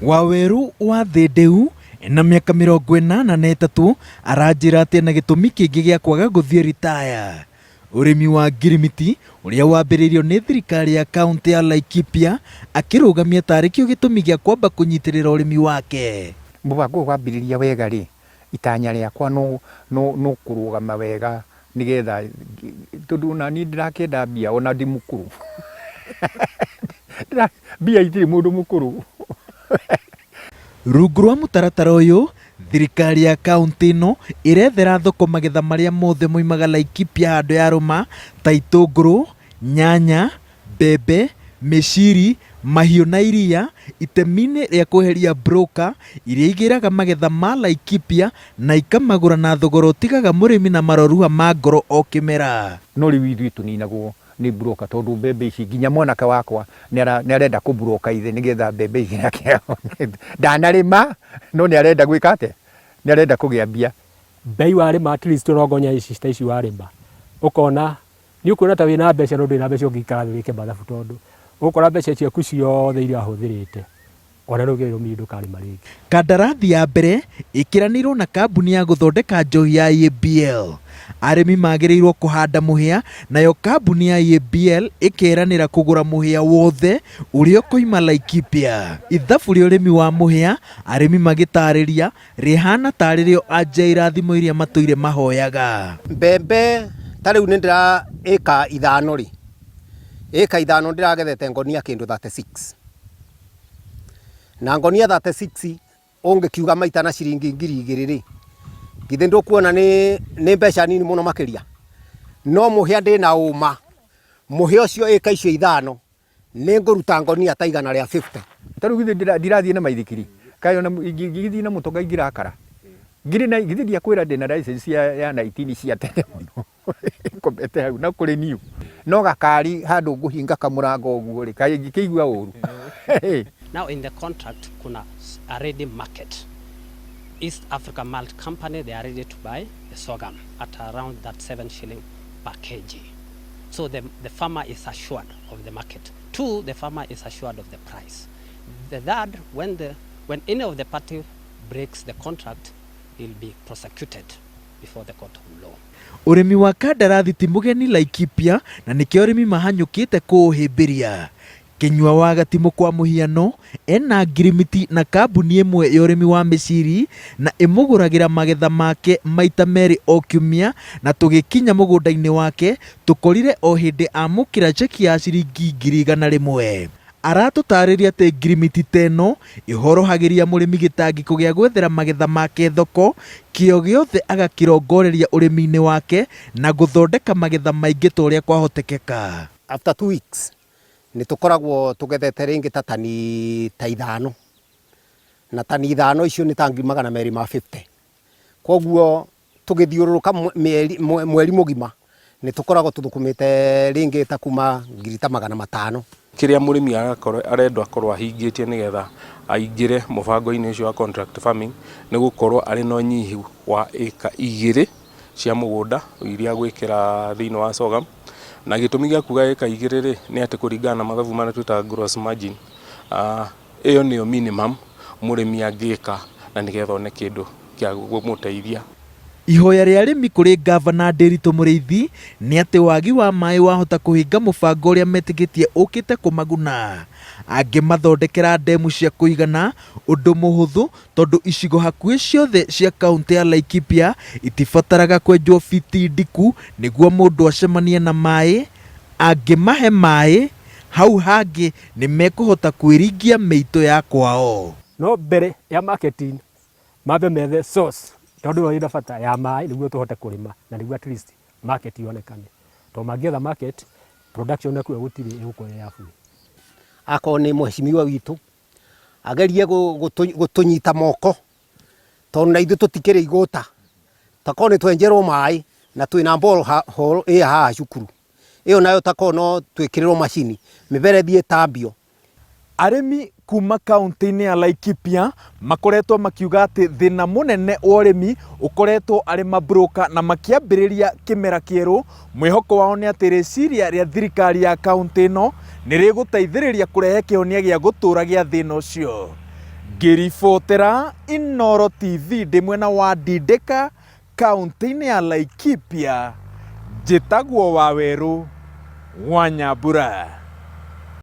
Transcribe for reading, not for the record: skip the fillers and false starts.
Waweru wa Thĩndĩu na mĩaka 83 aranjĩra atĩ ena gĩtũmi kĩngĩ gĩa kwaga gũthiĩ ritaya. Ũrĩmi wa ngirimiti ũrĩa wambĩrĩirio nĩ thirikari ya kaũntĩ ya Laikipia akĩrũgamia tarĩ kĩo gĩtũmi gĩa kwamba kũnyitĩrĩra ũrĩmi wake. Mũbango ũyũ wambĩrĩria wega rĩ, itanya rĩakwa no no no kũrũgama wega nĩgetha tondũ ona niĩ ndĩrakĩenda mbia ona ndĩ mũkũrũ. Mbia itirĩ mũndũ mũkũrũ. Rungu rwa mũtaratara ũyũ, thirikari ya kaũntĩ ĩno ĩrethera thoko magetha marĩa mothe moimaga Laikipia handũ yarũma ta itũngũrũ, nyanya, mbembe, mĩciri, mahiũ na iria, itemi-inĩ rĩa kweheria broker iria igĩraga magetha ma Laikipia na ikamagũra na thogora ũtigaga mũrĩmi na maroruha ma ngoro o kĩmera. No rĩu ithuĩ tũninagwo nĩ broker tondũ mbembe ici nginya mwanake wakwa nĩ arenda kũ broker ithe nĩgetha mbembe ici nake ndanarĩma no nĩ arenda gwĩka atĩa? Nĩ arenda kũgĩa mbia. Mbei warĩma at least ũrongo nyanya ici ta ici warĩma ũkona nĩ ũkuona ta wĩna mbeca no ndũrĩ na mbeca ũngĩikara thĩ wĩke mathabu tondũ ũgũkora mbeca ciaku ciothe iria wahũthĩrĩte ona rĩu ũngĩrĩmire ndũkarĩma rĩngĩ. Kandarathi ya mbere ĩkĩranĩirwo na kambuni ya gũthondeka njohi ya EABL. Arĩmi magĩrĩirwo kũhanda mũhĩa nayo kambuni ya EABL ĩkeranĩra kũgũra mũhĩa wothe ũrĩa ũkoima Laikipia. Ithabu rĩa ũrĩmi wa mũhĩa arĩmi magĩtarĩria rĩhana tarĩ rĩo anja ya irathimo iria matũire mahoyaga. Mbembe ta rĩu nĩ ndĩra ĩka ithano rĩ, ĩka ithano ndĩragethete ngonia kĩndũ 36. Na ngonia 36 ũngĩkiuga maita na ciringi 2000 rĩ, githĩ ndũkuona nĩ, nĩ mbeca nini mũno makĩria? No mũhĩa ndĩna ũma, mũhĩa ũcio ĩka icio ithano nĩ ngũruta ngonia ta 150. Ta rĩu githĩ ndirathiĩ na maithikiri? Kaĩ ona ingĩgĩthiĩ na mũtoka ingĩrakara? Ngirĩ na githĩ ndiakwĩra ndĩna license ya 19 cia tene mũno ngomete hau na kũrĩ niũ. No gakari handũ ngũhinga kamũrango ũguo rĩ, kaĩ ingĩkĩigua ũru? Now in the contract kuna a ready market. East Africa Malt Company they are ready to buy the sorghum at around that 7 shilling per kg. So the farmer is assured of the market. Two, the farmer is assured of the price. The third, when any of the party breaks the contract, he'll be prosecuted before the court of law. Ũrĩmi wa kandarathi ti mũgeni Laikipia na nĩkĩo arĩmi mahanyũkĩte kũũhĩmbĩria. Kĩnyua wa Gatimũ kwa mũhiano ena ngirimiti na kambuni ĩmwe ya ũrĩmi wa mĩciri na ĩmũgũragĩra magetha make maita merĩ o kiumia na tũgĩkinya mũgũnda-inĩ wake tũkorire o hĩndĩ amũkĩra cheki ya ciringi 100,000. Aratũtarĩria atĩ ngirimiti ta ĩno ĩhorohagĩria mũrĩmi gĩtangĩko gĩa gwethera magetha make thoko, kĩo gĩothe agakĩrongoreria ũrĩmi-inĩ wake na gũthondeka magetha maingĩ ta ũrĩa kwahotekeka. After 2 weeks nĩ tũkoragwo tũgethete rĩngĩ ta tani ta ithano, na tani ithano icio nĩ ta 250,000. Koguo tũgĩthiũrũrũka mweri mũgima nĩ tũkoragwo tũthũkũmĩte rĩngĩ ta kuma 500,000. Kĩrĩa mũrĩmi arakorwo arendwo akorwo ahingĩtie nĩgetha aingĩre mũbango-inĩ ũcio wa contract farming nĩ gũkorwo arĩ na ũnyihu wa ĩka 2 cia mũgũnda iria gwĩkĩra thĩinĩ wa sorghum. Na gĩtũmi gĩa kuga ĩka 2 rĩ, nĩ atĩ kũringana na mathabu marĩa twĩtaga gross margin, ĩyo nĩyo minimum mũrĩmi angĩka na nĩgetha one kĩndũ kĩa kũmũteithia. Ihoya rĩa arĩmi kũrĩ ngavana Ndiritu Mũrĩithi nĩ atĩ wagi wa maĩ wahota kũhinga mũbango ũrĩa metĩkĩtie ũkĩte kũmaguna. Angĩmathondekera ndemu cia kũigana, ũndũ mũhũthũ tondũ icigo hakuhĩ ciothe cia kaũntĩ ya Laikipia itibataraga kwenjwo fiti ndiku nĩguo mũndũ acemanie na maĩ, angĩmahe maĩ, hau hangĩ nĩ mekũhota kwĩringia mĩitũ ya kwao. No mbere ya marketing mambe methe source tondũ ĩyo ĩna bata ya maĩ nĩguo tũhote kũrĩma na nĩguo at least market yonekane. Tondũ mangĩetha market production nakuo gũtirĩ ĩgũkorwo ĩ ya bure. Akorwo nĩ mheshimiwa witũ agerie gũtũnyita moko tondũ na ithuĩ tũtikĩrĩ igũta, takorwo nĩ twenjerwo maĩ na twĩna borehole ĩ haha cukuru ĩyo nayo takorwo no twĩkĩrĩrwo macini mĩberethi ĩtambio. Arĩmi kuma kaũntĩ-inĩ ya Laikipia makoretwo makiuga atĩ thĩna mũnene wa ũrĩmi ũkoretwo arĩ mabroka na makĩambĩrĩria kĩmera kĩerũ, mwĩhoko wao nĩ atĩ rĩciria rĩa thirikari ya kaũntĩ ĩno nĩ rĩgũteithĩrĩria kũrehe kĩhonia gĩa gũtũra gĩa thĩna ũcio. Ngĩribotera Inooro TV ndĩ mwena wa Ndindĩka kaũntĩ-inĩ ya Laikipia, njĩtagwo Wawerũ wa Nyambura.